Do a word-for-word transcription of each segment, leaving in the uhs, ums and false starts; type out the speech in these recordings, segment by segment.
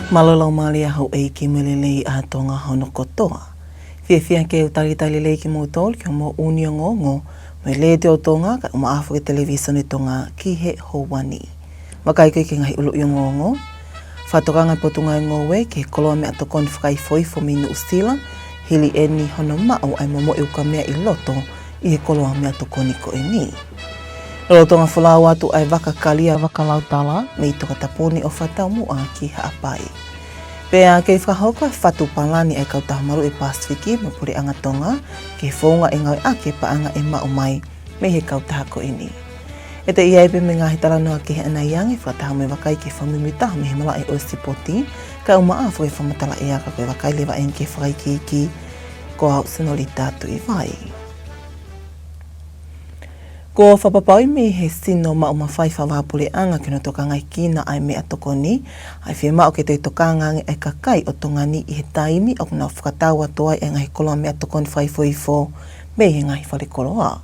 Mālō e laumālie ʻa houʻeiki mo e lelei ʻa Tonga hono kotoa. Fiefia ke u talitali lelei kimoutolu ki hoʻomou ʻuni ongoongo mei he Letiō Tonga kae ʻumaʻā foki e Televīsone Tonga ki he houa ni. Vakai ko ē ki he ngaahi ʻuluʻi ongoongo. Fakatokanga e Potungāue Ngoue ki he koloa meʻatokoni fakaifoifo mei Nuʻusila, hili eni hono maʻu ʻa e momoʻi ukamea ʻi loto ʻi he koloa meʻatokoni ko eni. Lolotonga folau atu ʻa e vaka kalia Vakalautala mei Tokatapuni ʻo fakataumuʻa ki Haʻapai. Pea kei fakahoko e fatu palani ʻa e Kautaha Maluʻi Pasifiki mo e Puleʻanga Tonga ki he founga ʻe ngāueʻaki e paʻanga ʻe maʻu mai mei he kautaha ko eni. ʻE toe ʻi ai pē mo e ngaahi talanoa kehe ʻanai ange, fakataha mo e vakai ki he fakamuimuitaha mei he malaʻe ʻo e sipoti, kae ʻumaʻā foki e fakamatala ʻea. Ka ko e vakai leva eni ki he fakaikiiki, ko au Senolita Tuʻivai. Kuo fakapapauʻi mei he sino maʻu mafai fakavahaʻapuleʻanga ke nau tokangaʻi kinaua ʻa e meʻatokoni, ʻa e fiemaʻu ke toe tokanga ange ʻa e kakai ʻo Tonga ni ʻi he taimi ʻoku nau fakatau atu ai ʻa e ngaahi koloa meʻatokoni fakaifoifo mei he ngaahi falekoloa.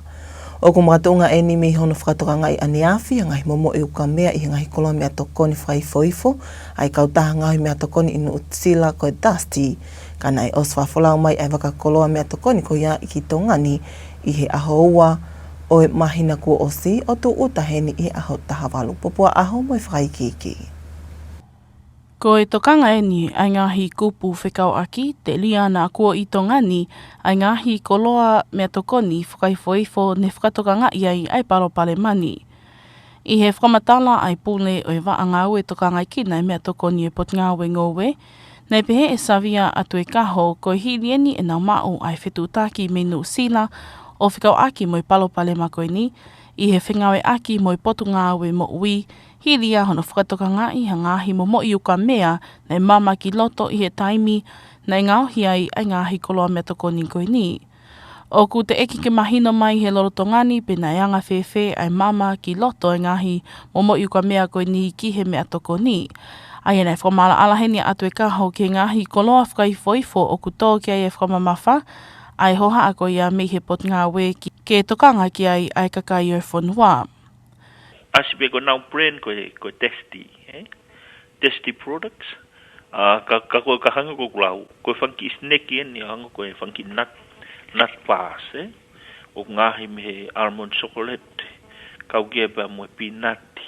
ʻOku makatuʻunga eni mei hono fakatokangaʻi ʻaneafi ʻa e ngaahi momoʻi ukamea ʻi he ngaahi koloa meʻatokoni fakaifoifo ʻa e kautaha ngaohi meʻatokoni ʻi Nuʻusila ko e DASTI, ka naʻe ʻosi fakafolau mai ʻa e vaka koloa meʻatokoni ko ia ki Tonga ni ʻi he ʻaho ua ʻo e māhina kuo ʻosi, ʻo tūʻuta heni ʻi he ʻaho taha valu. Popua ʻAho mo e fakaikiiki. Ko e tokanga eni ʻa e ngaahi kupu fekauʻaki, telia naʻa kuo ʻi Tonga ni ʻa e ngaahi koloa meʻatokoni fakaifoifo ne fakatokangaʻi ai ʻa e palopalema ni. ʻI he fakamatala ʻa e pule ʻo e vaʻa ngāue tokangaʻi kinaua e meʻatokoni ʻa e Potungāue Ngoue, naʻe pehē ʻe Savia ʻAtuekaho ko e hili eni ʻenau maʻu ʻa e fetuʻutaki mei Nuʻusila ʻo fekauʻaki mo e palopalema ko eni, ʻi he fengāueʻaki mo e Potungāue Moʻui, hili ia hono fakatokangaʻi ha ngaahi momoʻi ukamea naʻe mama ki loto ʻi he taimi naʻe ngaohi ai ʻa e ngaahi koloa meʻatokoni ko eni. ʻOku teʻeki ke mahino mai he lolotonga ni pe naʻe anga fēfē ʻa e mama ki loto e ngaahi momoʻi ukamea ko eni ki he meʻatokoni. ʻA ia naʻe fakamaʻalaʻala heni ʻa ʻAtuekaho ki he ngaahi koloa fakaifoifo ʻoku tō ki ai e fakamamafa ʻa e hohaʻa ko ia mei he Potungāue ki, ke tokanga ki ai ʻa e kakai ʻo e fonua. ʻAsi pē ko ʻenau brand ko e, ko e Tasty, eh? Tasty products. ʻA, ka, ka ko e ka hangē ko ʻeku lau, ko e fanga kiʻi snack eni, hangē ko e fanga kiʻi nut, nut bars, eh? ʻOku ngaohi mei he almond chocolate, kau ki ai pea mo e peanut,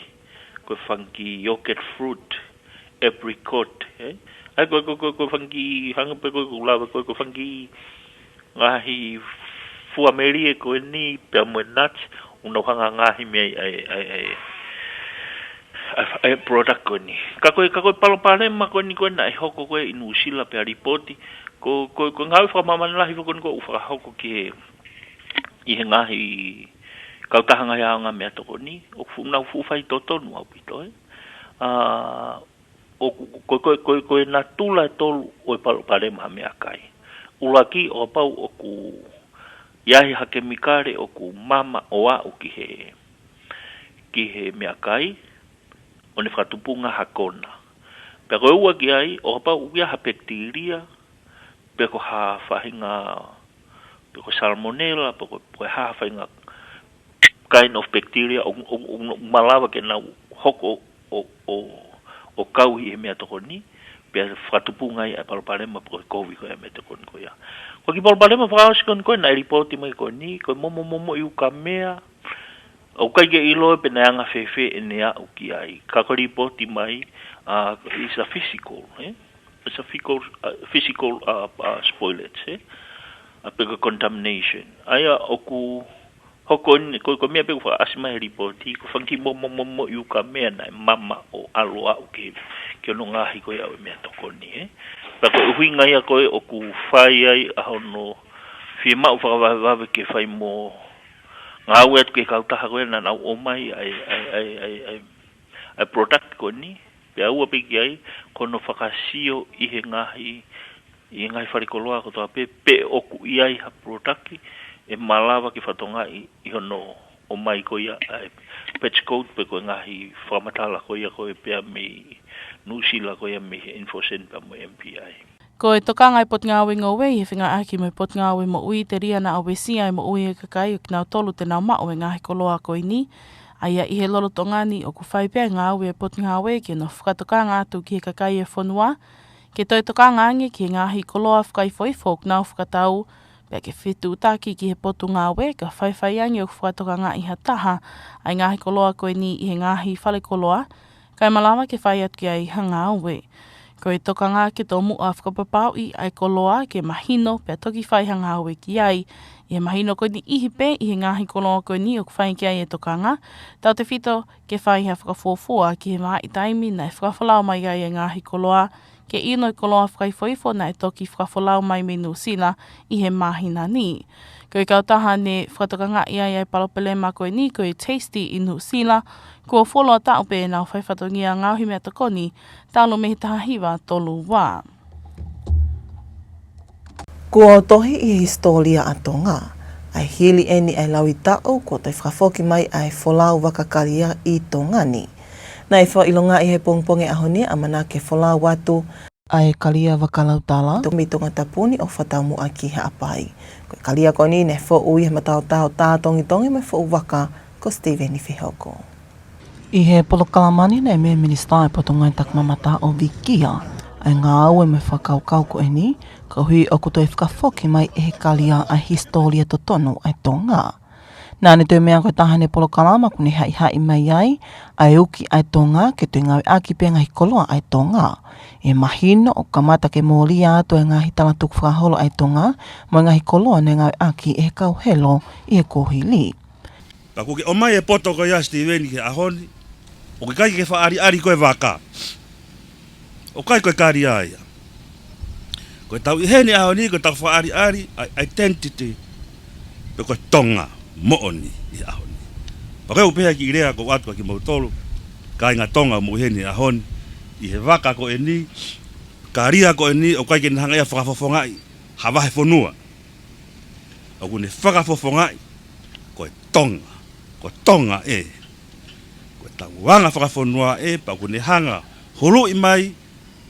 ko e fanga kiʻi yogurt fruit, apricot, eh? ʻA ia ko e, ko e, ko e, ko e fanga kiʻi, hangē pē ko ʻeku lau, ko e, ko e fanga kiʻi ngaahi fua melie ko eni pea mo e nuts, ʻoku nau hanga ʻo ngaohi mei ai ʻa e, ʻa e, ʻa e, ʻa e, ʻa e product ko eni. Ka ko e, ka ko e palopalema ko eni ko ē naʻe hoko ko ē ʻi Nuʻusila pea lipooti, ko, ko, ko e ngāue fakamāmani lahi foki ko eni ʻoku fakahoko ki he, ʻi he ngaahi kautaha ngaahi ʻaonga meʻatokoni, ʻoku fuʻu, nau fuʻu faitotonu ʻaupito, eh? ʻA, ʻoku, ko, ko, ko, ko e natula ʻe tolu ʻo e palopalema ha meʻakai. ʻUluaki, ʻo kapau ʻoku ʻi ai ha kemikale ʻoku mama ʻo aʻu ki he, ki he meʻakai, ʻo ne fakatupunga ha kona. Pea ko e ua ki ai, ʻo kapau ʻoku ʻi ai ha pekitilia, pe ko ha faʻahinga, pe ko e salmonella, pe ko, pe ko e hā ha faʻahinga kind of bacteria, ʻo, ʻo, ʻo, ʻo malava ke nau hoko ʻo, ʻo, ʻo kau ʻi he meʻatokoni, pea fakatupunga ai ʻa e palopalema pe ko e kovi ko ē ʻa e meʻatokoni ko ia. Ko e kiʻi palopalema fakaʻosi ko eni ko ē naʻe lipooti mai ko eni, ko e momo, momoʻi ukamea, ʻoku ʻikai ke ʻiloa pe naʻe anga fēfē ʻene aʻu ki ai. Ka ko e lipooti mai, uh, is a physical, eh? It's a physical, uh, physical, uh, uh, spoilage, eh? A pe ko e contamination. ʻA ia ʻoku hoko eni, ko, ko e meʻa pē ʻoku fakaʻasi mai he lipooti, ko e fanga kiʻi mo, mo, momoʻi ukamea naʻe mama ʻo ʻalu ʻo aʻu ki, ki hono ngaohi ko ē ʻa e meʻatokoni, eh? Pea ko e ʻuhinga ia ko ē ʻoku fai ai ʻa hono fiemaʻu fakavavevave ke fai mo ngāue atu ki he kautaha ko ē naʻa nau ʻomai ʻa e, ʻa e, ʻa e, ʻa e, ʻa e, ʻa e product ko eni, pea ua pē ki ai, ko hono fakasio ʻi he ngaahi, ʻi he ngaahi falekoloa kotoa pē, pe ʻoku ʻi ai ha product ʻe malava ke fakatokangaʻi ʻi hono ʻomai ko ia ʻa e patch code pe ko e ngaahi fakamatala ko ia ko ē pea mei Nuʻusila ko ia mei he Infocen pea mo e M P I. Ko e tokanga ʻa e Potungāue Ngoue ʻi he fengāueʻaki mo e Potungāue Moʻui, telia naʻa uesia e moʻui ʻa e kakai ʻo kinautolu te nau maʻu e ngaahi koloa ko eni, ʻA ia ʻi he lolotonga ni ʻoku fai pē ʻa e ngāue ʻa e Potungāue ke nau fakatokanga atu ki he kakai ʻo e fonua, ke toe tokanga ange ki he ngaahi koloa fakaifoifo ʻoku nau fakatau, pea ke fetuʻutaki ki he Potungāue ka faifai ange ʻoku fakatokangaʻi ha taha ʻa e ngaahi koloa ko eni ʻi he ngaahi fale koloa, kae malava ke fai atu ki ai ha ngāue. Ko e tokanga ke tomuʻa fakapapauʻi ʻa e koloa ke mahino pea toki fai ha ngāue ki ai. ʻI he mahino ko eni ʻihi pē ʻi he ngaahi koloa ko eni ʻoku fai ki ai e tokanga, tautefito ke fai ha fakafuofua ki he vahaʻa taimi naʻe fakafolau mai ai e ngaahi koloa, ke ʻi ai e koloa fakaifoifo naʻe toki fakafolau mai mei Nuʻusila ʻi he māhina ni. Ko e kautaha ne fakatokangaʻi ai ʻa e palopalema ko eni ko e Tasty ʻi Nuʻusila, kuo fuoloa taʻu pē ʻenau fai fatongia ngaohi meʻatokoni, talu mei he taha hiva tolu ua. Kuo tohi ʻi he hisitōlia ʻa Tonga ʻa e hili eni ʻa e laui taʻu kuo toe fakafoki mai ʻa e folau vaka kalia ʻi Tonga ni. Naʻe fakaʻilongaʻi he pongipongi ʻaho ni ʻa e ʻamanaki ke folau atu ʻa e kalia vaka lautala, toki mei Tongatapu ni ʻo fakataumuʻa ki Haʻapai. Ko e kalia ko eni naʻe foʻu ʻi he mataotao tā tongitongi mo e foʻu vaka ko Steven Fehoko. ʻI he polokalama ni naʻe meʻa e Minisitā ʻo e Potungāue Takimamata ʻo vikia ʻa e ngāue mo e fakakaukau ko eni, koeʻuhi ʻoku toe fakafoki mai ʻe he kalia ʻa e hisitōlia totonu ʻa e Tonga. Naʻa ne toe meʻa ko e taha ʻene polokalama ʻoku ne haʻihaʻi mai ai ʻa e uki ʻa e Tonga ke toe ngāueʻaki pē ngaahi koloa ʻa e Tonga. ʻE mahino ʻoku kamata ke mōlia atu e ngaahi tala tukufakaholo ʻa e Tonga mo e ngaahi koloa ne ngāueʻaki ʻe he kau helo ʻi he kuohili. Ka kuo ke ʻomai e poto ko ia Steven ki he ʻaho ni, ʻoku ʻikai ke fakaʻaliʻali ko e vaka. ʻOku ʻikai ko e kalia ia. Ko e tau ʻi heni ʻaho ni, ko e tau fakaʻaliʻali ʻa e identity pe ko e Tonga moʻoni ʻi he ʻaho ni. Pea ko e ʻoku pehē ki he lea ʻoku ʻoatu kia kimoutolu, kāinga Tonga mou ʻi heni ʻaho ni, ʻi he vaka ko eni, kalia ko eni, ʻoku ʻikai ke ne hanga ia ʻo fakafofongaʻi ha vahefonua. ʻOku ne fakafofongaʻi ko e Tonga, ko Tonga ē. Ko e tau anga fakafonua ē, pea ʻoku ne hanga ʻo huluʻi mai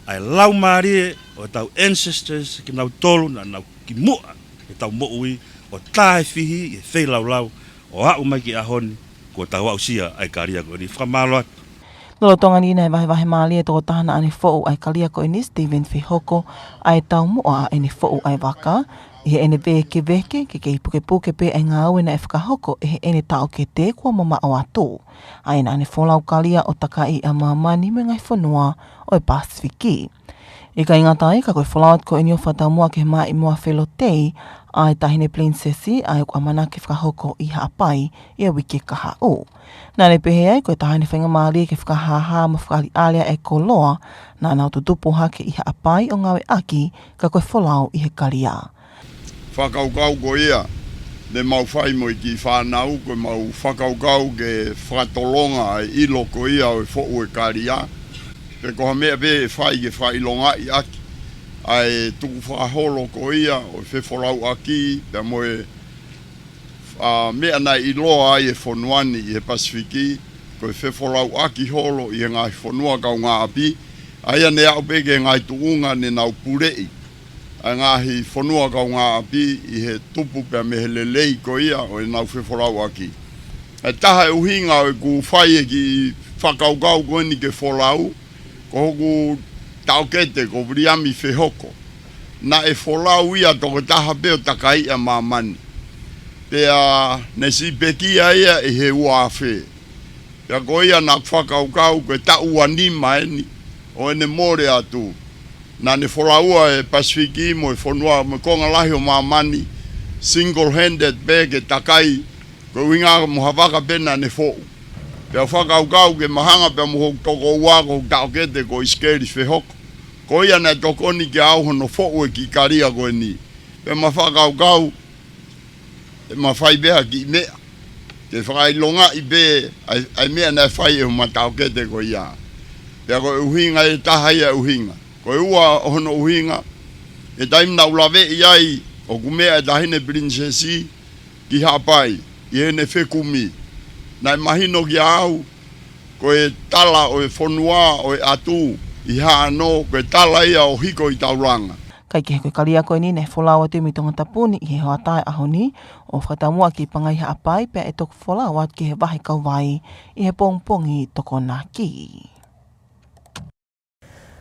ʻa e laumālie ʻo e tau ancestors kinautolu naʻa nau kimuʻa he tau moʻui ʻo tā e fihi ʻi he feilaulau ʻo aʻu mai ki he ʻaho ni kuo tau aʻusia ʻa e kalia ko eni. Fakamālō atu. Lolotonga ni naʻe vahevahe mālie e tokotaha naʻa ne foʻu ʻa e kalia ko eni, Steven Fehoko, ʻa e taumuʻa ʻa ʻene foʻu ʻa e vaka, ʻi heʻene vēkeveke ke kei pukepuke pē ʻa e ngāue naʻe fakahoko ʻe heʻene taʻokete kuo mamaʻo atu, ʻa ia naʻa ne folau kalia ʻo takaʻi ʻa māmani mo e ngaahi fonua ʻo e Pasifiki. ʻIkai ngata ai, ka ko e folau atu ko eni ʻo fakataumuʻa ki he Maʻimoa Felotei ʻa e Taʻahine Pilinisesi, ʻa ia ʻoku ʻamanaki ke fakahoko ʻi Haʻapai ʻi he uike kahaʻu. Naʻa ne pehē ai, ko e taha ʻene faingamālie ke fakahāhā mo fakaʻaliʻali ʻa e koloa naʻa nau tutupu hake ʻi Haʻapai ʻo ngāueʻaki, ka ko e folau ʻi he kalia. Fakakaukau ko ia ne mau fai mo e kiʻi fānau, ko e mau fakakaukau ke fakatolonga ʻa e ʻilo ko ia ʻo e foʻu e kalia, pe ko ha meʻa pē ʻe fai ke fakaʻilongaʻi ʻaki ʻa e tukufakaholo ko ia ʻo e fefolauʻaki, pea mo e, ʻa, meʻa naʻe ʻiloa ai e fonua ni ʻi he Pasifiki ko e fefolauʻaki holo ʻi he ngaahi fonua kaungāʻapi, ʻa ia ne aʻu pē ki he ngaahi tuʻunga ne nau puleʻi ʻa e ngaahi fonua kaungāʻapi ʻi he tupu pea mei he lelei ko ia ʻo ʻenau fefolauʻaki. ʻE taha e ʻuhinga ʻoku fai e kiʻi fakakaukau ko eni ke folau, ko hoku taʻokete ko Viliami Fehoko. Naʻe folau ia tokotaha pē ʻo takaʻi ʻa māmani. Pea ne siʻi pekia ia ʻi he ua afe. Pea ko ia naʻa ku fakakaukau ko e taʻu ua nima eni ʻo ʻene mole atu, naʻa ne folaua e Pasifiki mo e fonua mo e konga lahi ʻo māmani, single-handed pē ke takai, ko e ʻuhinga mo ha vaka pē naʻa ne foʻu. Pea fakakaukau ke ma hanga pē mo hoku tokoua ko hoku taʻokete ko ʻIsikeli Fehoko. Ko ia naʻe tokoni kiate au hono foʻu e kiʻi kalia ko eni. Pea ma fakakaukau ʻe ma fai pē ha kiʻi meʻa ke fakaʻilongaʻi pē ʻa e, ʻa e meʻa naʻe fai ʻe homa taʻokete ko ia. Pea ko e ʻuhinga ʻe taha ia e ʻuhinga. Ko e ua ʻo hono ʻuhinga, he taimi naʻa ku laveʻi ai ʻoku meʻa e Taʻahine Pilinisesi ki Haʻapai ʻi heʻene fekumi, naʻe mahino kiate au ko e tala ʻo e fonua ʻo e ʻatu ʻi Haʻano, ko e tala ia ʻo Hikoʻitaulanga. Kae kehe, ko e kalia ko eni naʻe folau atu mei Tongatapu ni ʻi he hoʻatā ʻo e ʻaho ni, ʻo fakataumuʻa ki Pangai Haʻapai, pea ʻe toki folau atu ki he vahe kauvai ʻi he pongipongi Tokonaki.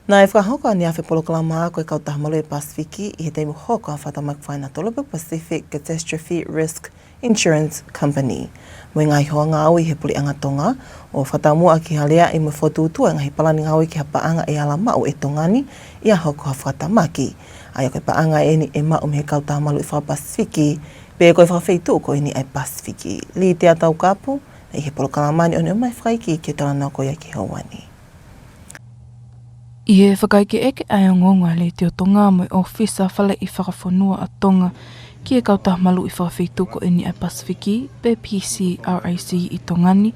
Naʻe fakahoko ʻaneafi e polokalama ako ʻa e Kautaha Maluʻi ʻa e Pasifiki ʻi he taimi hoko ʻa e fakatamaki fakaenatula pe ko e Pacific Catastrophe Risk Insurance Company mo e ngaahi hoa ngāue ʻi he Puleʻanga Tonga, ʻo fakataumuʻa ki he aleaʻi mo e fokotuʻutuʻu e ngaahi palani ngāue ki ha paʻanga ʻe ala maʻu ʻe Tonga ni ʻi ha hoko ha fakatamaki. ʻA ia ko e paʻanga eni ʻe maʻu mei he Kautaha Maluʻi faka-Pasifiki, pe ko e fakafeituʻu ko eni ʻa e Pasifiki. Litia Taukapo, ʻi he polokalama ni, ʻo ne ʻomai fakaikiiki e talanoa ko ia ki he houa ni. ʻI he fakaʻekeʻeke ʻa e ongoongo ʻa e Letiō Tonga mo e ʻōfisa Faleʻi Fakafonua ʻa Tonga ki he Kautaha Maluʻi fakafeituʻu ko eni ʻa e Pasifiki, pe P C R I C ʻi Tonga ni,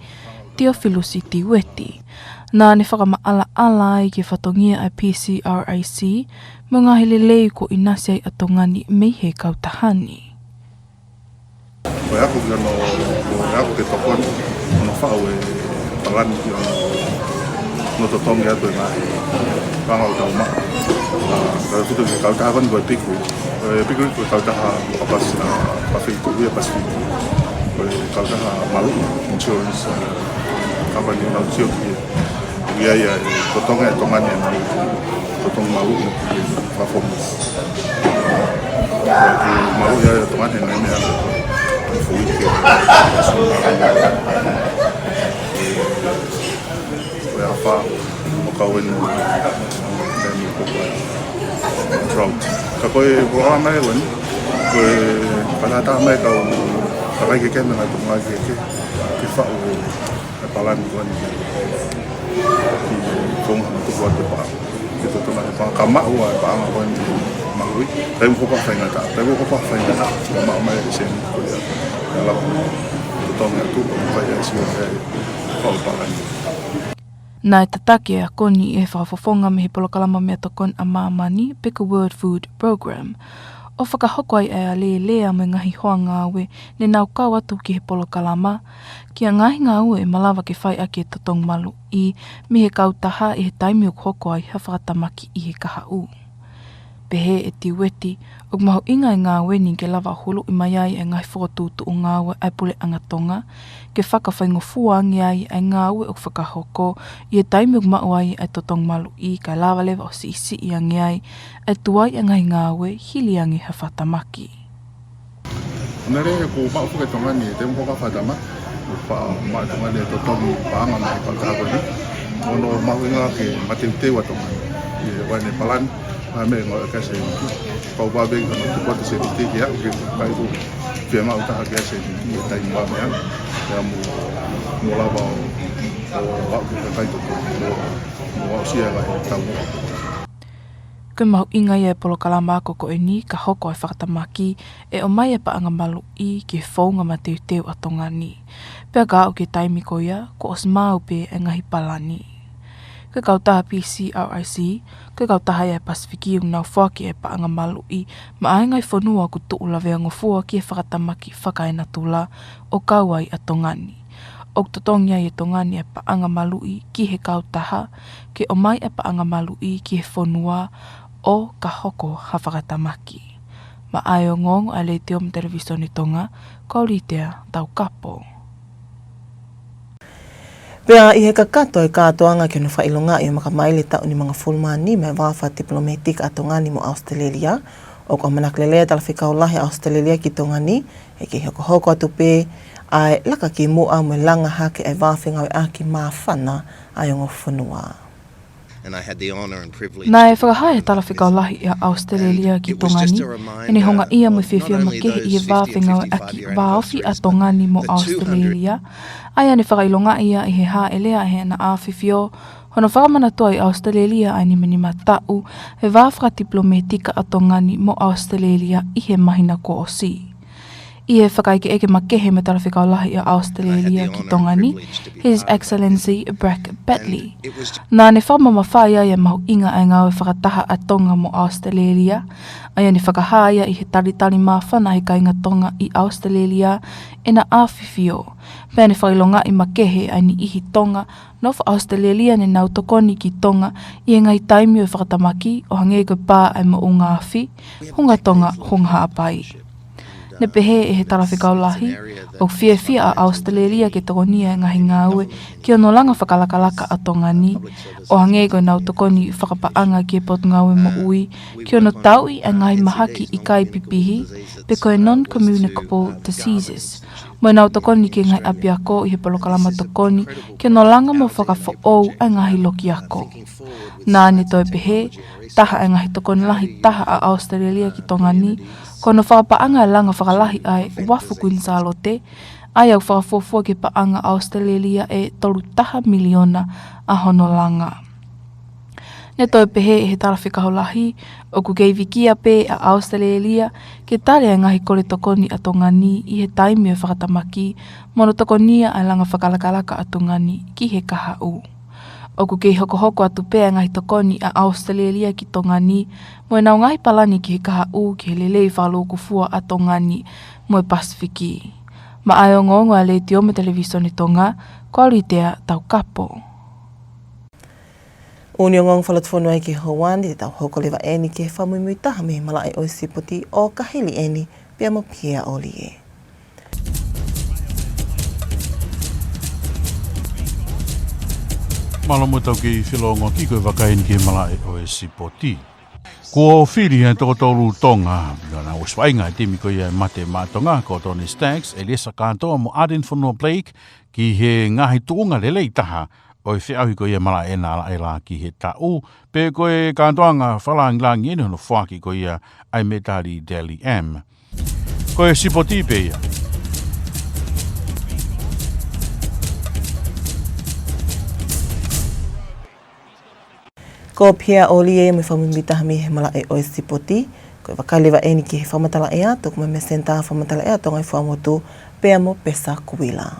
Teofilusi Tiueti, naʻa ne fakamaʻalaʻala ai ki he fatongia ʻa e P C R I C mo e ngaahi lelei kuo ʻinasi ai ʻa Tonga ni mei he kautaha ni. Ko e ako ki hono, ko e ako ke tokoni, hono faʻu e palani ki hono, hono totongi atu e ngaahi paʻanga ʻoku tau maʻu. ʻA, ka fito ki he kautaha ko eni ko e PICRE. Ko e PICRE ko e kautaha faka-Pas-, ʻa, fakafeituʻu ʻi he Pasifiki. Ko e kautaha maluʻi, insurance, ʻa, company ʻoku nau sio ki he, ʻoku ʻi ai ʻa e totongi ʻa Tonga ni ʻenau totongi maluʻi mo e performance. Ko e maluʻi ʻa Tonga ni he ngaahi meʻa ʻoku fui ke ko e afā ʻo kau eni, eni ko e drought. Ka ko e polokalama ko eni, ko e fakataha mai kau kakai kehekehe mei he ngaahi tokonaki kehekehe, ke faʻu e palani ko eni ki he konga ʻo e tupu atu e paʻanga. Ke totongi e paʻanga, ka maʻu ʻa e paʻanga ko eni maluʻi, taimi ko ē ʻoku faingataʻa, taimi ko ē ʻoku faingataʻa, ka maʻu mai e sēniti ko ia. Ka lava totongi atu, ʻo fai e sio ki he faʻu palani. Naʻe tataki e ako ni ʻe he Fakafofonga mei he Polokalama Meʻatokoni ʻa Māmani, pe ko e World Food Programme, ʻo fakahoko ai ʻa e alēlea mo e ngaahi hoa ngāue ne nau kau atu ki he polokalama, ki ha ngaahi ngāue ʻe malava ke fai ʻaki e totongi maluʻi mei he kautaha ʻi he taimi ʻoku hoko ai ha fakatamaki ʻi he kahaʻu. Pehē ʻe Tiueti, ʻoku mahuʻinga e ngāue ni ke lava ʻo huluʻi mai ai e ngaahi fokotuʻutuʻu ngāue ʻa e Puleʻanga Tonga, ke fakafaingofua ange ai e ngāue ʻoku fakahoko ʻi he taimi ʻoku maʻu ai e totongi maluʻi, kae lava leva ʻo siʻisiʻi ange ai e tuai e ngaahi ngāue hili ange ha fakatamaki. ʻOku lele he kuo maʻu foki ʻe Tonga ni e taimi ko ē ʻoku fakatamaki, ʻoku faʻa maʻu ʻe Tonga ni e totongi paʻanga mei he kautaha ko eni. ʻOku mahuʻinga ke mateuteu ʻa Tonga ni ʻi he ʻoange e palani, ʻa e meʻa ngāue ki he sēniti. Kau vave ki hono tuku atu e sēniti ke aʻu ki he kakai ʻoku fiemaʻu taha ki he sēniti ʻi he taimi vave ange. Pea mo, mo lava ʻo, ʻo aʻu ki he kakai ʻoku totonu, mo, mo aʻusia e ngaahi taumuʻa. Ko e mahuʻinga ia e polokalama ako ko eni, ka hoko e fakatamaki, ʻe ʻomai e paʻanga maluʻi ki he founga mateuteu ʻa Tonga ni. Pea ka aʻu ki he taimi ko ia, kuo ʻosi maʻu pē e ngaahi palani. Ko e kautaha P C R I C, ko e kautaha ia ʻa e Pasifiki ʻoku nau foaki e paʻanga maluʻi maʻa e ngaahi fonua ʻoku tuʻu laveangofua ki he fakatamaki fakaenatula, ʻo kau ai ʻa Tonga ni. ʻOku totongi ai ʻe Tonga ni e paʻanga maluʻi ki he kautaha, ke ʻomai e paʻanga maluʻi ki he fonua ʻo ka hoko ha fakatamaki. Maʻa e ongoongo ʻa e Letiō mo e Televisone Tonga, ko au Litea Taukapo. Pea ʻi he kakato e kātoanga ki hono fakaʻilongaʻi ʻo e makamaile taʻu nimangofulu mā nima e vā fakatipilometika ʻa Tonga ni mo ʻAositelēlia, ʻoku ʻamanaki lelei e Talafekau Lahi ʻa ʻAositelēlia ki Tonga ni, ʻe kei hokohoko atu pē ʻa e laka ki muʻa mo e langa hake e vā fengāueʻaki māfana ʻa e ongo fonua. And I had the honor and privilege Naʻe to be fakahā ʻe he Talafekau Lahi ʻa ʻAositelēlia ki Tonga ni ʻene houngaʻia mo e fiefia makehe ʻi he vā fengāueʻaki vāofi ʻa Tonga ni mo ʻAositelēlia, ʻa ia ne fakaʻilongaʻi ia ʻi he hāʻele ʻa ʻEne ʻAfifio, hono fakamanatu ai ʻe ʻAositelēlia ʻa e nimanima taʻu e vā fakatipilometika ʻa Tonga ni mo ʻAositelēlia ʻi he māhina kuo ʻosi. ʻI he fakaʻekeʻeke makehe mo e Talafekau Lahi ʻa ʻAositelēlia ki Tonga ni, His Excellency Bragg Batley, naʻá ne fakamamafaʻi ai e mahuʻinga ʻa e ngāue fakataha ʻa Tonga mo ʻAositelēlia, ʻa ia ne fakahā ia ʻi he talitali māfana ʻa e kāinga Tonga ʻi ʻAositelēlia ʻena ʻAfifio. Pea ne fakaʻilongaʻi makehe ʻa e niʻihi Tonga nofo ʻAositelēlia ne nau tokoni ki Tonga ʻi he ngaahi taimi ʻo e fakatamaki, ʻo hangē ko e pā ʻa e moʻunga afi, Hunga Tonga, Hunga Haʻapai. Ne pehē ʻe he Talafekau Lahi, ʻoku fiefia ʻa ʻAositelēlia ke tokonia e ngaahi ngāue ki hono langa fakalakalaka ʻa Tonga ni, ʻo hangē ko ʻenau tokoni fakapaʻanga ki he Potungāue Moʻui, ki hono tauʻi e ngaahi mahaki ʻikai pipihi, pe ko e non-communicable diseases, mo ʻenau tokoni ki he ngaahi ʻapiako ʻi he polokalama tokoni ki hono langa mo fakafoʻou e ngaahi loki ako. Naʻá ne toe pehē, taha e ngaahi tokoni lahi taha ʻa ʻAositelēlia ki Tonga ni, ko hono fakapaʻanga e langa fakalahi ʻa e Uafu Kuini Sālote, ʻa ia ʻoku fakafuofua ke paʻanga ʻa ʻAositelēlia ʻe tolu taha miliona ʻa hono langa. Ne toe pehē ʻe he Talafekau Lahi, ʻoku kei vikia pē ʻa ʻAositelēlia ke tali e ngaahi kole tokoni ʻa Tonga ni ʻi he taimi ʻo e fakatamaki, mo hono tokonia e langa fakalakalaka ʻa Tonga ni ki he kahaʻu. ʻOku kei hokohoko atu pē e ngaahi tokoni ʻa ʻAositelēlia ki Tonga ni, mo ʻenau ngaahi palani ki he kahaʻu, ki he lelei fakalūkufua ʻa Tonga ni mo e Pasifiki. Maʻá e ongoongo ʻa e Letiō mo e Televīsone Tonga, ko Alitea Taukapo. ʻOku ne ongoongo fakalotofonua ki he houa ni, te tau hoko leva eni ki he fakamuimuitaha mei he malaʻe ʻo e sipoti, ʻo Kahili eni pea mo Pia ʻOlie. Mālō muʻa, tau kei felōngoaki, ko e vakai eni ki he malaʻe ʻo e sipoti. Kuo fili e toko tolu Tonga, naʻa nau ʻosi vaʻinga e timi ko ia e Mate Maʻa Tonga, ko Tony Staggs, ʻEliesa Kātoa mo Ardin Fonua Blake, ki he ngaahi tuʻunga lelei taha ʻo e feʻauhi ko ia e malaʻe ʻena ʻa Laʻela ki he taʻu, pe ko e kātoanga fakalāngilangi eni hono foaki ko ia ʻa e mētali Dally M. Ko e sipoti pē ia. Ko Pia ʻOlie mo e fakamuimuitaha mei he malaʻe ʻo e sipoti, ko e vakai leva eni ki he fakamatala ʻea, tuku mai mei he Senitā Fakamatala ʻEa ʻo Tonga ʻi Fuaʻamotu, pea mo Pesa Kuila.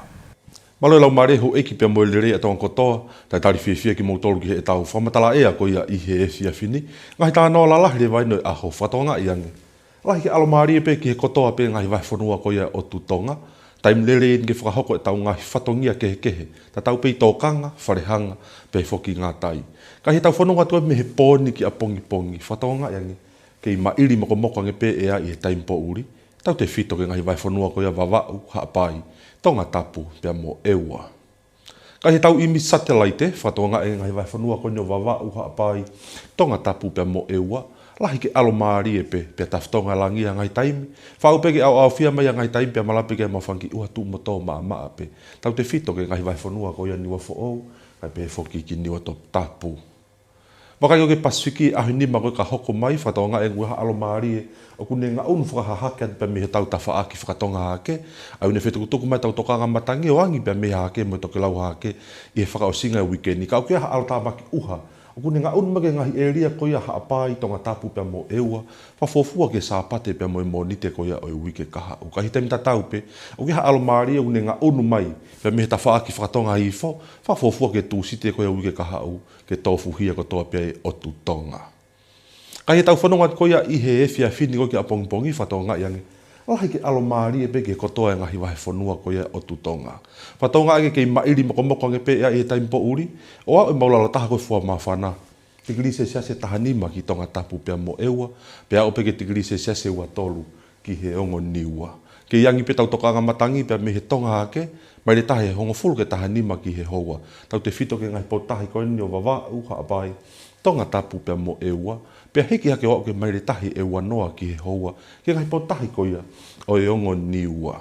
Mālō e laumālie houʻeiki pea mo e lelei ʻa Tonga kotoa, talitali fiefia kimoutolu ki heʻetau fakamatala ʻea ko ia ʻi he efiafi ni. Ngaahi talanoa lalahi leva eni ʻo e ʻaho, fakatokangaʻi ange. Lahi ke ʻalomālie pē ki he kotoa pē ngaahi vahefonua ko ia ʻo e ʻotu Tonga. Taimi lelei eni ke fakahoko ʻetau ngaahi fatongia kehekehe, tatau pē ʻi tōkanga, falehanga, pea foki ngātai. Ka ʻi heʻetau fononga atu mei he pō ni ki ʻapongipongi, fakatokangaʻi ange, kei maʻili mokomoko ange pē ʻea ʻi he taimi poʻuli. Tautefito ki he ngaahi vahefonua ko ia Vavaʻu, Haʻapai, Tongatapu pea mo ʻEua. Ka ʻi heʻetau ʻimi satelaite, fakatokangaʻi e ngaahi vahefonua ko eni ʻo Vavaʻu, Haʻapai, Tongatapu pea mo ʻEua, lahi ke ʻalomālie pē, pea tafitonga e langi ʻi ha ngaahi taimi, faʻu pē ke ʻaoʻaofia mai ʻi ha ngaahi taimi, pea malava pē ke maʻu fanga kiʻi ʻuha tuʻu mo tō maʻamaʻa pē. Tautefito ki he ngaahi vahefonua ko ia Niuafoʻou, kae pehē foki ki Niuatoputapu. Vakai ko ē ki he Pasifiki, ʻaho ʻe nima ko ē ka hoko mai, fakatokangaʻi ange ʻoku ʻi ai ha ʻalomālie ʻoku ne ngaʻunu fakahahake atu pea mei heʻetau tafaʻaki fakatonga hahake, ʻa ia ʻoku ne fetukutuku mai ʻetau tokanga matangi ʻo angi pea mei he hahake mo e tokelau hahake ʻi he fakaʻosinga e uike ni. Ka ʻoku ʻi ai ha ʻalotāmaki ʻuha ʻoku ne ngaʻunu mai ki he ngaahi ʻēlia ko ia Haʻapai, Tongatapu pea mo ʻEua, fakafuofua ki he Sāpate pea mo e Mōnite ko ia ʻo e uike kahaʻu. Ka ʻi he taimi tatau pē, ʻoku ʻi ai ha ʻalomālie ʻoku ne ngaʻunu mai pea mei he tafaʻaki fakatonga hihifo, fakafuofua ki he Tūsite ko ia uike kahaʻu, ke tofuhia kotoa pē ʻa e ʻotu Tonga. Ka ʻi heʻetau fononga atu ko ia ʻi he efiafi ni ko ē ki ʻapongipongi, fakatokangaʻi ange, lahi ke ʻalomālie pē ki he kotoa e ngaahi vahefonua ko ia ʻo e ʻotu Tonga. Fakatokangaʻi ange kei maʻili mokomoko ange pē ʻea ʻi he taimi poʻuli, ʻo aʻu e maʻulalo taha ko ē Fuaʻa Māfana, tikilī selesiasi ʻe taha nima ki Tongatapu pea mo ʻEua, pea aʻu pē ki he tikilī selesiasi ʻe ua tolu ki he ongo Niua. Kei angi pē ʻetau tokanga matangi pea mei he tonga hahake, maile tahi ʻe hongofulu ki he taha nima ki he houa. Tautefito ki he ngaahi potutahi ko eni ʻo Vavaʻu, Haʻapai, Tongatapu pea mo ʻEua, pea hiki hake ʻo aʻu ki he maile tahi ʻe ua noa ki he houa, ki he ngaahi potutahi ko ia ʻo e ongo Niua.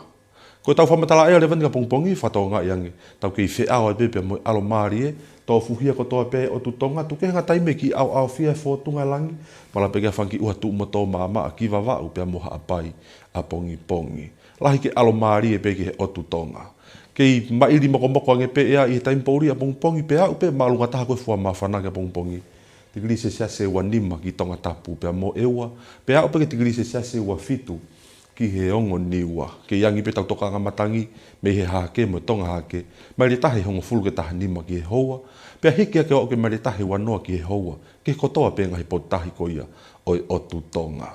Ko ʻetau fakamatala ʻea leva eni ki ʻapongipongi, fakatokangaʻi ange, tau kei feʻao ai pē pea mo e ʻalomālie, tofuhia kotoa pē ʻa e ʻotu Tonga, tuku kehe ha ngaahi taimi ke ʻaoʻaofia e fōtunga e langi, malava pē ke ʻi ai fanga kiʻi ʻuha tuʻu mo tō maʻamaʻa ki Vavaʻu pea mo Haʻapai ʻapongipongi. Lahi ke ʻalomālie pē ki he ʻotu Tonga. Kei maʻili mokomoko ange pē ʻea ʻi he taimi poʻuli ʻapongipongi, pea aʻu pē māʻolunga taha ko ē Fuaʻa Māfana ki ʻapongipongi, tikilī selesiasi ʻe ua nima ki Tongatapu pea mo ʻEua, pea aʻu pē ki he tikilī selesiasi ʻe ua fitu ki he ongo Niua. Kei angi pē ʻetau tokanga matangi mei he Hahake mo e Tonga Hahake, maile taha ʻe hongofulu ki he taha nima ki he houa, pea hiki hake ʻo aʻu ki he maile taha ʻe uanoa ki he houa, ki he kotoa pē ngaahi potutahi ko ia ʻo e ʻotu Tonga.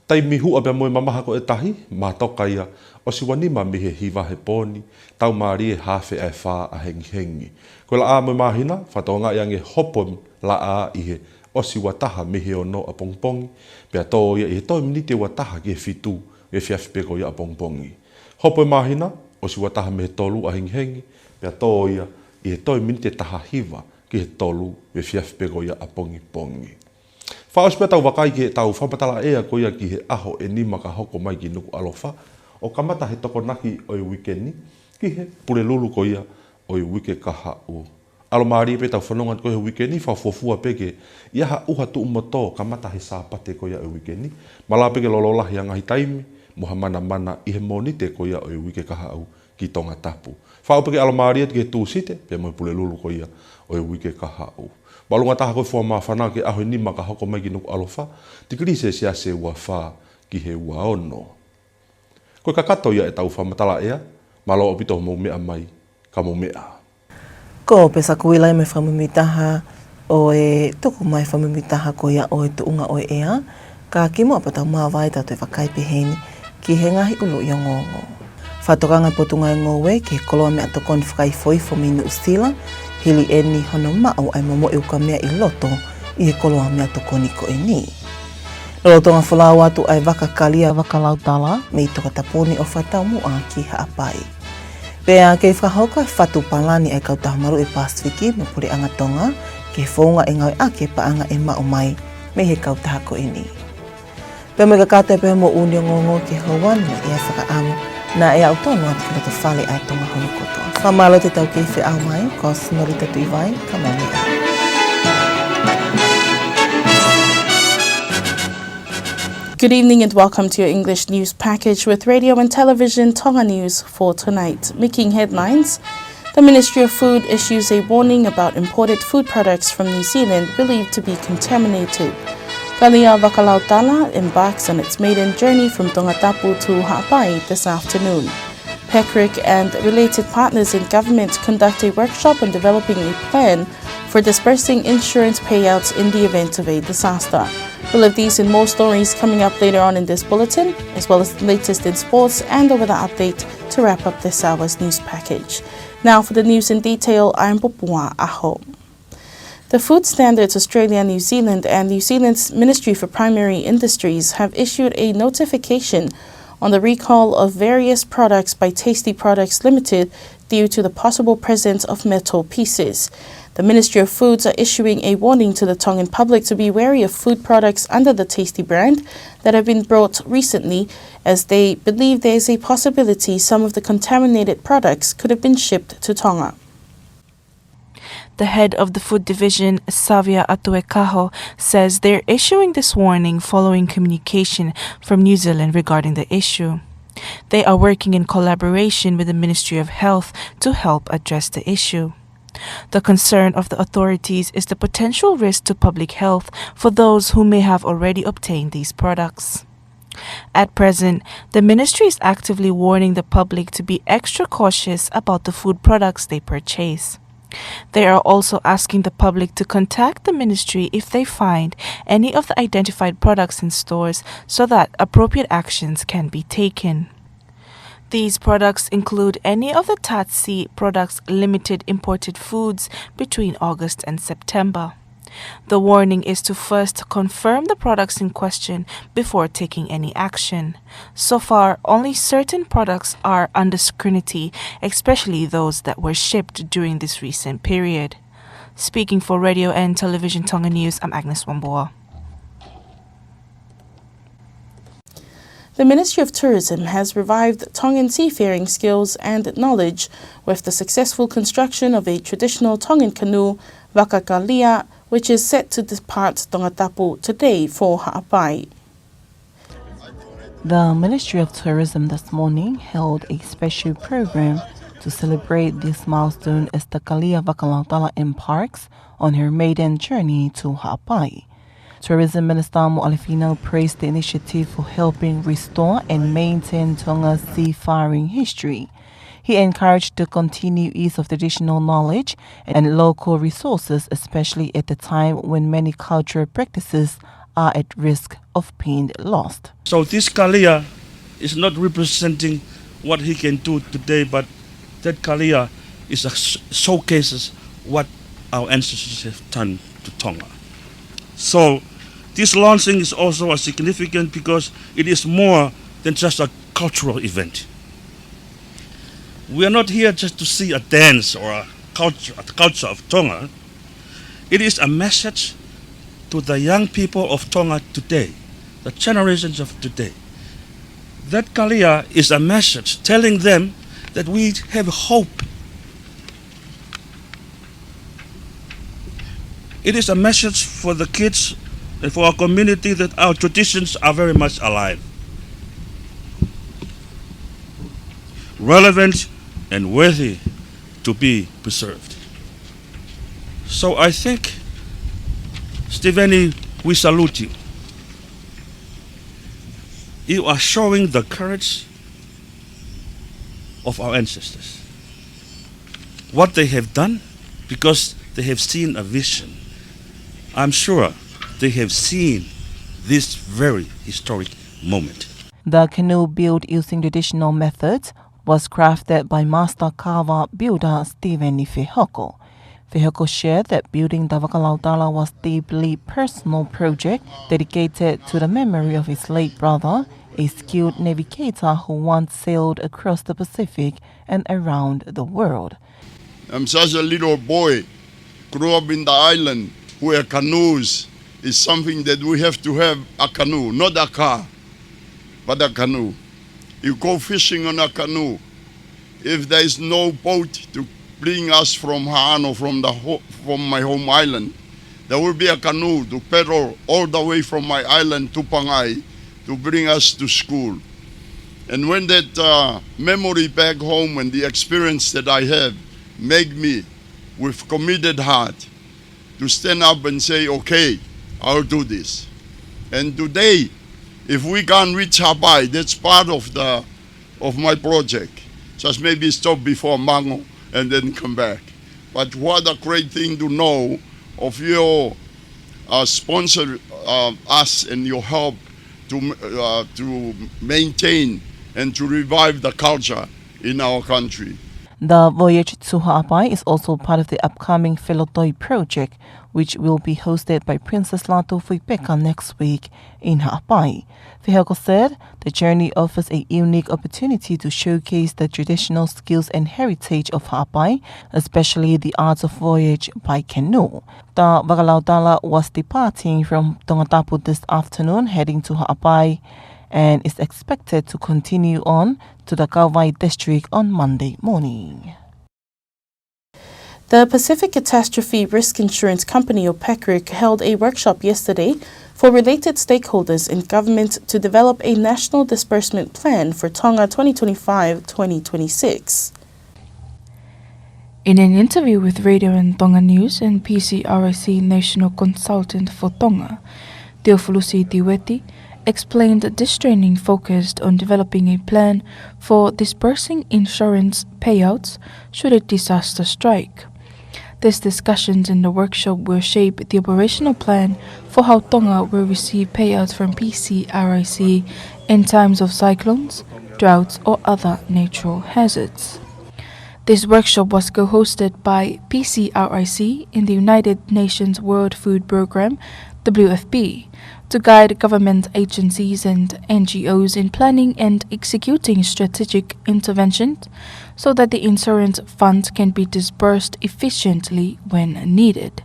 Taimi huʻa pea mo e mamaha ko e tahi, mātoka ia, ʻosi ua nima mei he hiva he pō ni, taumālie hafe ʻa e fā ʻahengihengi. Ko e laʻā mo e māhina, fakatokangaʻi ange hopo laʻā ʻi he ʻosi ua taha mei he ono ʻapongipongi, pea tō ia ʻi he toe miniti ua taha ki he fitu efiafi pē ko ia ʻapongipongi. Hopo e māhina, ʻosi ua taha mei he tolu ʻahengihengi, pea tō ia ʻi he toe miniti ʻe taha hiva ki he tolu efiafi pē ko ia ʻapongipongi. Fakaʻosi pea tau vakai ki heʻetau fakamatala ʻea ko ia ki he ʻaho ʻe nima ka hoko mai ki Nukuʻalofa, ʻo kamata he Tokonaki ʻo e uike ni, ki he Pulelulu ko ia ʻo e uike kahaʻu. ʻAlomālie pē ʻetau fononga ko ē he uike ni, fakafuofua pē ke ʻi ai ha ʻuha tuʻu mo tō kamata he Sāpate ko ia ʻo e uike ni, malava pē ke lolo lahi ʻa e ngaahi taimi mo ha manamana ʻi he Mōnite ko ia ʻo e uike kahaʻu ki Tongatapu. Fakaʻau pē ke ʻalomālie atu ki he Tūsite pea mo e Pulelulu ko ia ʻo e uike kahaʻu. Māʻolunga taha ko e fua māfana ki he ʻaho ʻe nima ka hoko mai ki Nukuʻalofa, tikilī selesiasi ʻe ua fā ki he ua ono. Ko e kakato ia ʻetau fakamatala ʻea, mālō ʻaupito hoʻomou meʻa mai, ka mou meʻa. Ko Pesa Kuila ia mo e fakamuimuitaha ʻo e tuku mai fakamuimuitaha ko ia ʻo e tuʻunga ʻo e ʻea, ka kimuʻa pea tau māvae tau toe vakai pehē ni ki he ngaahi ʻuluʻi ongoongo. Fakatokanga e Potungāue Ngoue ki he koloa meʻatokoni fakaifoifo mei Nuʻusila, hili ʻeni hono maʻu ʻa e momoʻi ukamea ʻi loto ʻi he koloa meʻatokoni ko ʻeni. Lolotonga folau atu ʻa e vaka kalia Vakalautala mei Tongatapu ni ʻo fakataumuʻa ki Haʻapai. Pea kei fakahoko e fatu palani ʻa e Kautaha Maluʻi Pasifiki mo e Puleʻanga Tonga ki he founga ʻe ngāueʻaki e paʻanga ʻe maʻu mai mei he kautaha ko ʻeni. Pea mo e kakato pē mo e ʻuluʻi ongoongo ki he houa ni, ʻi he fakaʻamu naʻe aʻu tonu atu ki loto fale ʻa e Tonga hono kotoa. Fakamālō atu ʻetau kei feʻao mai, ko Sinolita Tuʻivai, ka mou meʻa. Good evening and welcome to your English news package with Radio and Television Tonga News for tonight. Making headlines, the Ministry of Food issues a warning about imported food products from New Zealand believed to be contaminated. Kalia Vakalautala embarks on its maiden journey from Tongatapu to Haʻapai this afternoon. PECRIC and related partners in government conduct a workshop on developing a plan for dispersing insurance payouts in the event of a disaster. We'll have these and more stories coming up later on in this bulletin, as well as the latest in sports and a weather update to wrap up this hour's news package. Now for the news in detail, I'm Popua Aho. The Food Standards Australia New Zealand and New Zealand's Ministry for Primary Industries have issued a notification on the recall of various products by Tasty Products Limited due to the possible presence of metal pieces. The Ministry of Foods are issuing a warning to the Tongan public to be wary of food products under the Tasty brand that have been brought recently, as they believe there is a possibility some of the contaminated products could have been shipped to Tonga. The head of the Food Division, Savia Atuekaho, says they're issuing this warning following communication from New Zealand regarding the issue. They are working in collaboration with the Ministry of Health to help address the issue. The concern of the authorities is the potential risk to public health for those who may have already obtained these products. At present, the ministry is actively warning the public to be extra cautious about the food products they purchase. They are also asking the public to contact the ministry if they find any of the identified products in stores so that appropriate actions can be taken. These products include any of the Tatsi Products Limited imported foods between August and September. The warning is to first confirm the products in question before taking any action. So far, only certain products are under scrutiny, especially those that were shipped during this recent period. Speaking for Radio and Television Tonga News, I'm Agnes Wambua. The Ministry of Tourism has revived Tongan seafaring skills and knowledge with the successful construction of a traditional Tongan canoe, Vaka Kalia, which is set to depart Tongatapu today for Haʻapai. The Ministry of Tourism this morning held a special program to celebrate this milestone as the Kalia Vakalautala embarks on her maiden journey to Haʻapai. Tourism Minister Moʻalefino praised the initiative for helping restore and maintain Tonga's seafaring history. He encouraged the continued use of traditional knowledge and local resources, especially at the time when many cultural practices are at risk of being lost. So this kalia is not representing what he can do today, but that kalia is a sh-, showcases what our ancestors have done to Tonga. So this launching is also a significant because it is more than just a cultural event. We are not here just to see a dance or a culture, a culture of Tonga. It is a message to the young people of Tonga today, the generations of today. That kalia is a message telling them that we have hope. It is a message for the kids and for our community that our traditions are very much alive, relevant, and worthy to be preserved. So I think, Steveni, we salute you. You are showing the courage of our ancestors. What they have done, because they have seen a vision. I'm sure they have seen this very historic moment. The canoe built using traditional methods was crafted by master carver builder Stephen Fehoko. Fehoko shared that building the vakalautala was deeply personal project dedicated to the memory of his late brother, a skilled navigator who once sailed across the Pacific and around the world. I'm such a little boy, grew up in the island where canoes is something that we have to have a canoe, not a car, but a canoe. You go fishing on a canoe. If there is no boat to bring us from Haʻano, from the ho-, from my home island, there will be a canoe to paddle all the way from my island to Pangai to bring us to school. And when that, uh, memory back home and the experience that I have make me with committed heart to stand up and say, "Okay, I'll do this." And today, if we can't reach Haʻapai, that's part of the, of my project. Just maybe stop before Mango and then come back. But what a great thing to know of your, uh, sponsor, uh, us and your help to, uh, to maintain and to revive the culture in our country. The voyage to Haʻapai is also part of the upcoming Felotoi project, which will be hosted by Princess Lātūfuipeka next week in Haʻapai. Fehoko said the journey offers a unique opportunity to showcase the traditional skills and heritage of Haʻapai, especially the art of voyage by canoe. The vakalautala was departing from Tongatapu this afternoon, heading to Haʻapai, and is expected to continue on to the Kauvai district on Monday morning. The Pacific Catastrophe Risk Insurance Company, or PACRIC, held a workshop yesterday for related stakeholders in government to develop a national disbursement plan for Tonga twenty twenty-five twenty twenty-six. In an interview with Radio One Tonga News and P C R I C National Consultant for Tonga, Teofulusi Tiueti explained that this training focused on developing a plan for disbursing insurance payouts should a disaster strike. These discussions in the workshop will shape the operational plan for how Tonga will receive payouts from P C R I C in times of cyclones, droughts, or other natural hazards. This workshop was co-hosted by P C R I C in the United Nations World Food Programme, W F P, to guide government agencies and N G Os in planning and executing strategic interventions so that the insurance fund can be disbursed efficiently when needed.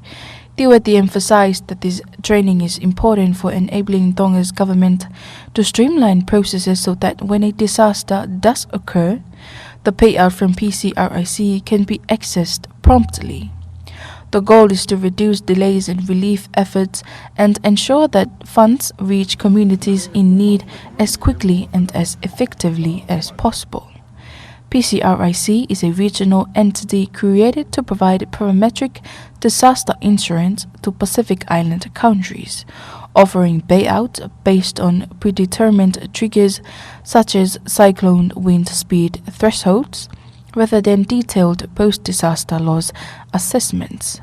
Tiueti emphasized that this training is important for enabling Tonga's government to streamline processes so that when a disaster does occur, the payout from P C R I C can be accessed promptly. The goal is to reduce delays in relief efforts and ensure that funds reach communities in need as quickly and as effectively as possible. P C R I C is a regional entity created to provide parametric disaster insurance to Pacific Island countries, offering payout based on predetermined triggers such as cyclone wind speed thresholds, rather than detailed post-disaster loss assessments.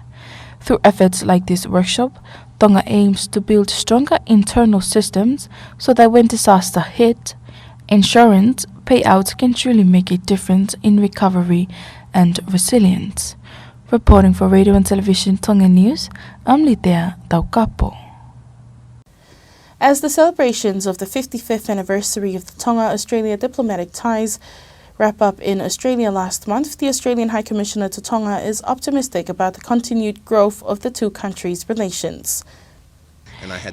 Through efforts like this workshop, Tonga aims to build stronger internal systems so that when disaster hit, insurance payouts can truly make a difference in recovery and resilience. Reporting for Radio and Television Tonga News, I'm Litea Taukapo. As the celebrations of the fifty-fifth anniversary of the Tonga-Australia diplomatic ties wrap up in Australia last month, the Australian High Commissioner to Tonga is optimistic about the continued growth of the two countries' relations.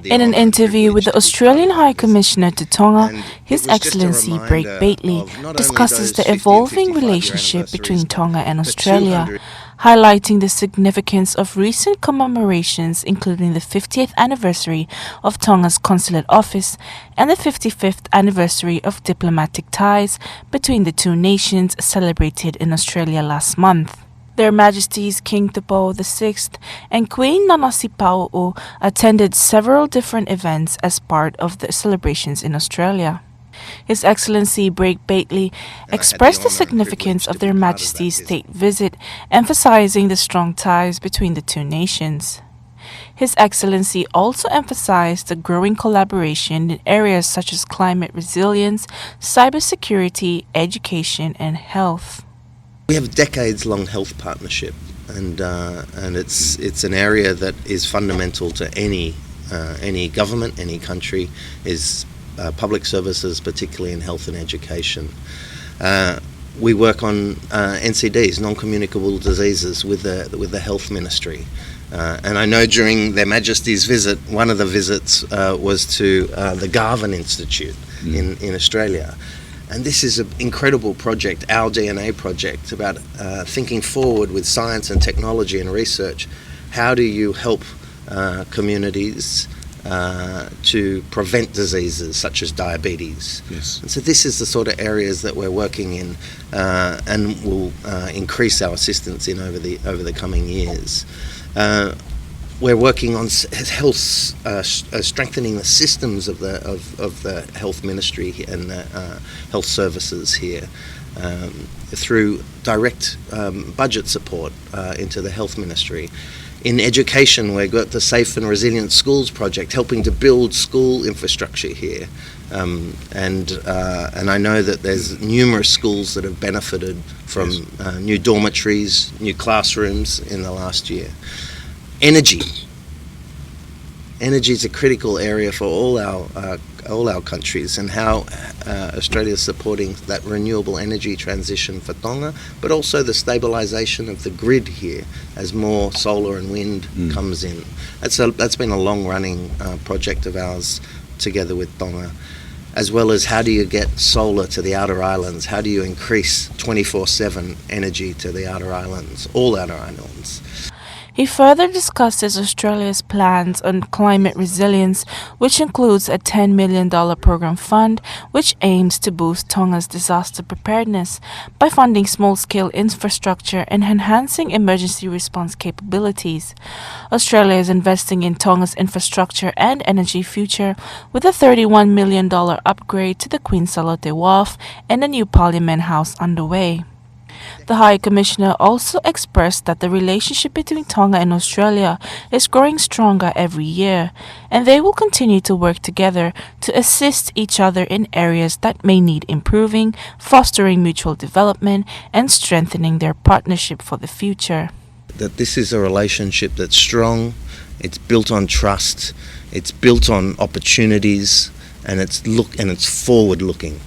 In an interview with the Australian High Commissioner to Tonga, His Excellency Brett Batley discusses the evolving relationship between Tonga and Australia, highlighting the significance of recent commemorations, including the fiftieth anniversary of Tonga's consulate office and the fifty-fifth anniversary of diplomatic ties between the two nations, celebrated in Australia last month. Their Majesties King Tupou the sixth and Queen Nanasipauʻu attended several different events as part of the celebrations in Australia. His Excellency Brett Batley expressed the significance of their Majesties' state visit, emphasizing the strong ties between the two nations. His Excellency also emphasized the growing collaboration in areas such as climate resilience, cybersecurity, education, and health. We have decades-long health partnership, and, uh, and it's, it's an area that is fundamental to any, uh, any government, any country, is, uh, public services, particularly in health and education. Uh, we work on, uh, N C Ds, non-communicable diseases, with the, with the health ministry. Uh, and I know during Their Majesty's visit, one of the visits, uh, was to, uh, the Garvan Institute in, in Australia. And this is an incredible project, our D N A project, about, uh, thinking forward with science and technology and research. How do you help, uh, communities, uh, to prevent diseases such as diabetes? Yes. And so this is the sort of areas that we're working in, uh, and will, uh, increase our assistance in over the, over the coming years. Uh, we're working on s-, health, uh, s-, uh, strengthening the systems of the, of, of the health ministry and the, uh, health services here, um, through direct, um, budget support, uh, into the health ministry. In education, we've got the Safe and Resilient Schools project, helping to build school infrastructure here. Um, and, uh, and I know that there's numerous schools that have benefited from, uh, new dormitories, new classrooms in the last year. Energy. Energy is a critical area for all our, uh, all our countries, and how, uh, Australia is supporting that renewable energy transition for Tonga, but also the stabilisation of the grid here as more solar and wind comes in. That's a, that's been a long-running, uh, project of ours together with Tonga, as well as how do you get solar to the outer islands? How do you increase twenty-four seven energy to the outer islands, all outer islands? He further discusses Australia's plans on climate resilience, which includes a ten million dollar program fund, which aims to boost Tonga's disaster preparedness by funding small-scale infrastructure and enhancing emergency response capabilities. Australia is investing in Tonga's infrastructure and energy future with a thirty-one million dollar upgrade to the Queen Salote Wharf and a new Parliament House underway. The High Commissioner also expressed that the relationship between Tonga and Australia is growing stronger every year, and they will continue to work together to assist each other in areas that may need improving, fostering mutual development, and strengthening their partnership for the future. That this is a relationship that's strong, it's built on trust, it's built on opportunities, and it's look, and it's forward-looking.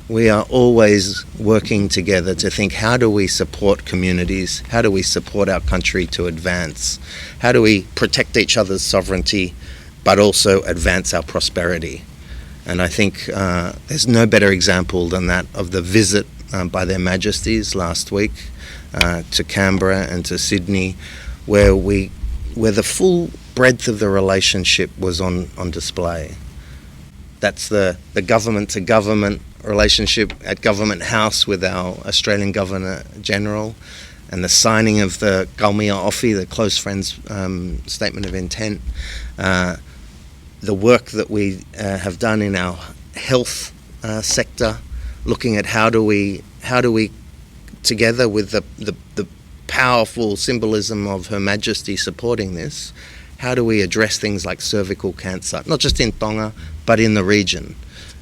We are always working together to think, how do we support communities? How do we support our country to advance? How do we protect each other's sovereignty, but also advance our prosperity? And I think, uh, there's no better example than that of the visit, um, by Their Majesties last week, uh, to Canberra and to Sydney, where we, where the full breadth of the relationship was on, on display. That's the, the government-to-government relationship at Government House with our Australian Governor General, and the signing of the Kaumea Ofi, the close friends, um, statement of intent. Uh, the work that we uh, have done in our health uh, sector, looking at how do we how do we together with the, the, the powerful symbolism of Her Majesty supporting this, how do we address things like cervical cancer, not just in Tonga but in the region?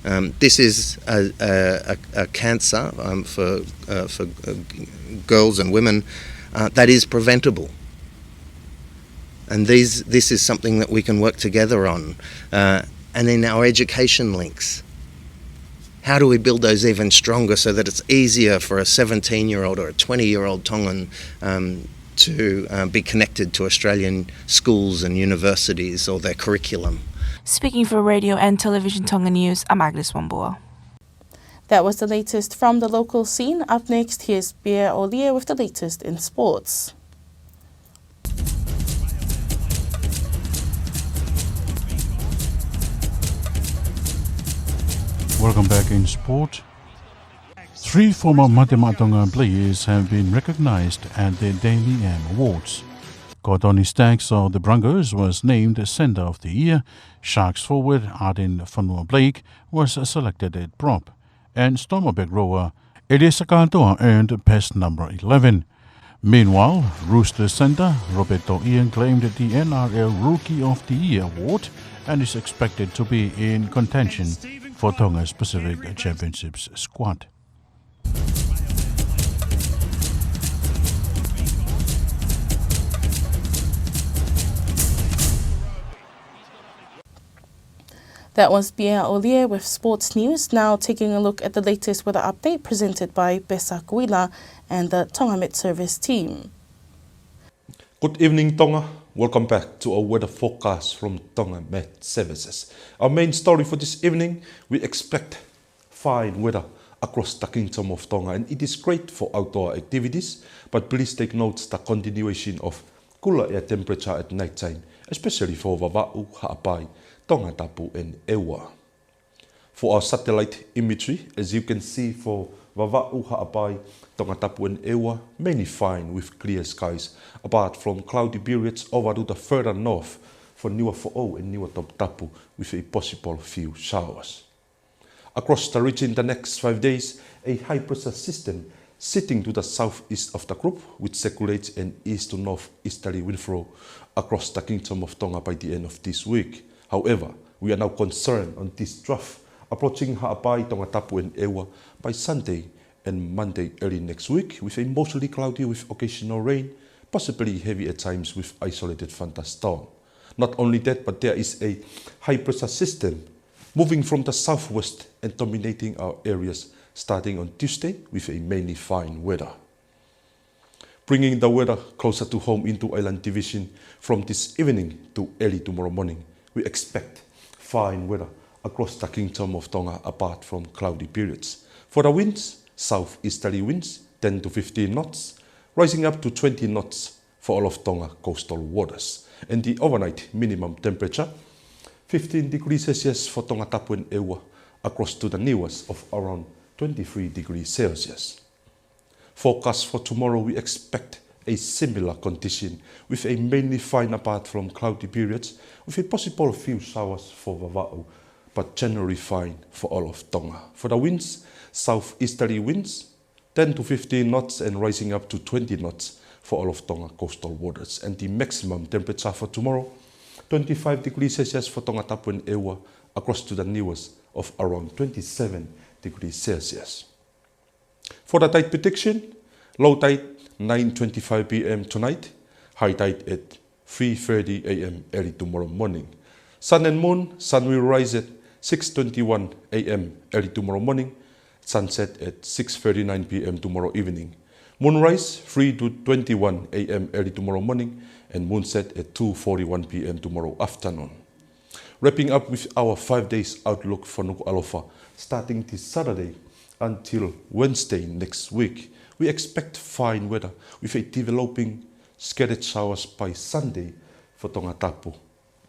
Um, this is a, a, a cancer um, for uh, for uh, girls and women uh, that is preventable. And these, this is something that we can work together on. Uh, and then our education links. How do we build those even stronger so that it's easier for a seventeen-year-old or a twenty-year-old Tongan um, to uh, be connected to Australian schools and universities or their curriculum? Speaking for Radio and Television Tonga News, I'm Agnes Wambua. That was the latest from the local scene. Up next, here's Pierre Olie with the latest in sports. Welcome back in sport. Three former Mate Maʻa Tonga players have been recognized at the Dally M Awards. Ko Tony Staggs of the Broncos was named Centre of the Year, Sharks forward Ardie Fonua-Blake was selected at prop, and Stormont Rower Eliesa Katoa earned best number eleven. Meanwhile, Roosters centre Roberto Ian claimed the N R L Rookie of the Year award and is expected to be in contention for Tonga's Pacific Championships squad. That was Pierre Olie with sports news. Now taking a look at the latest weather update presented by Pesa Kuila and the Tonga Met Service team. Good evening, Tonga. Welcome back to our weather forecast from Tonga Met Services. Our main story for this evening, we expect fine weather across the Kingdom of Tonga, and it is great for outdoor activities, but please take note the continuation of cooler air temperature at night time, especially for Vavaʻu, Haʻapai, Tongatapu and ʻEua. For our satellite imagery, as you can see for Vavaʻu, Haʻapai, Tongatapu and ʻEua, mainly fine with clear skies, apart from cloudy periods over to the further north for Niuafoʻou and Niuatoputapu with a possible few showers. Across the region the next five days, a high pressure system sitting to the southeast of the group, which circulates an east to northeasterly wind flow across the Kingdom of Tonga by the end of this week. However, we are now concerned on this trough approaching Haʻapai, Tongatapu and ʻEua by Sunday and Monday early next week, with a mostly cloudy with occasional rain, possibly heavy at times with isolated thunderstorm. Not only that, but there is a high pressure system moving from the southwest and dominating our areas starting on Tuesday with a mainly fine weather. Bringing the weather closer to home into Island Division from this evening to early tomorrow morning, we expect fine weather across the Kingdom of Tonga apart from cloudy periods. For the winds, southeasterly winds, ten to fifteen knots, rising up to twenty knots for all of Tonga coastal waters. And the overnight minimum temperature, fifteen degrees Celsius for Tongatapu and ʻEua, across to the Niuas of around twenty-three degrees Celsius. Forecast for tomorrow, we expect a similar condition with a mainly fine apart from cloudy periods, with a possible few showers for Vavaʻu, but generally fine for all of Tonga. For the winds, southeasterly winds, ten to fifteen knots and rising up to twenty knots for all of Tonga coastal waters. And the maximum temperature for tomorrow, twenty-five degrees Celsius for Tongatapu and ʻEua, across to the Niuas of around twenty-seven degrees Celsius. For the tide prediction, low tide nine twenty-five P M tonight, high tide at three thirty A M early tomorrow morning. Sun and moon, sun will rise at six twenty-one A M early tomorrow morning, sunset at six thirty-nine P M tomorrow evening. Moonrise three to twenty-one A M early tomorrow morning, and moonset at two forty-one P M tomorrow afternoon. Wrapping up with our five days outlook for Nukuʻalofa, starting this Saturday until Wednesday next week, we expect fine weather with a developing scattered showers by Sunday for Tongatapu,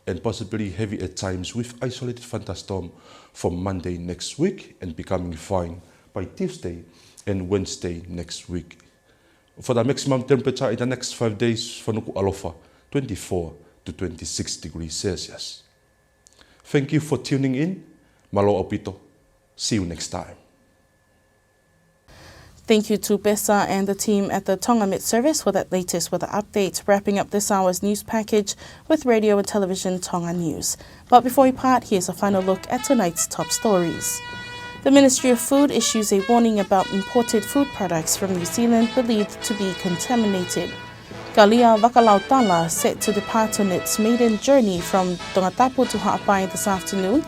and possibly heavy at times with isolated thunderstorm for Monday next week and becoming fine by Tuesday and Wednesday next week. For the maximum temperature in the next five days for Nukuʻalofa, twenty-four to twenty-six degrees Celsius. Thank you for tuning in. Mālō ʻaupito. See you next time. Thank you to Pesa and the team at the Tonga Met Service for that latest weather update, wrapping up this hour's news package with Radio and Television Tonga News. But before we part, here's a final look at tonight's top stories. The Ministry of Food issues a warning about imported food products from New Zealand believed to be contaminated. Kalia Vakalautala set to depart on its maiden journey from Tongatapu to Haʻapai this afternoon.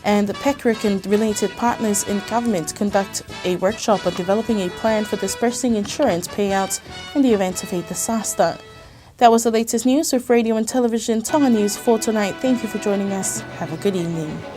And the PECRIC and related partners in government conduct a workshop on developing a plan for dispersing insurance payouts in the event of a disaster. That was the latest news with Radio and Television Tonga News for tonight. Thank you for joining us. Have a good evening.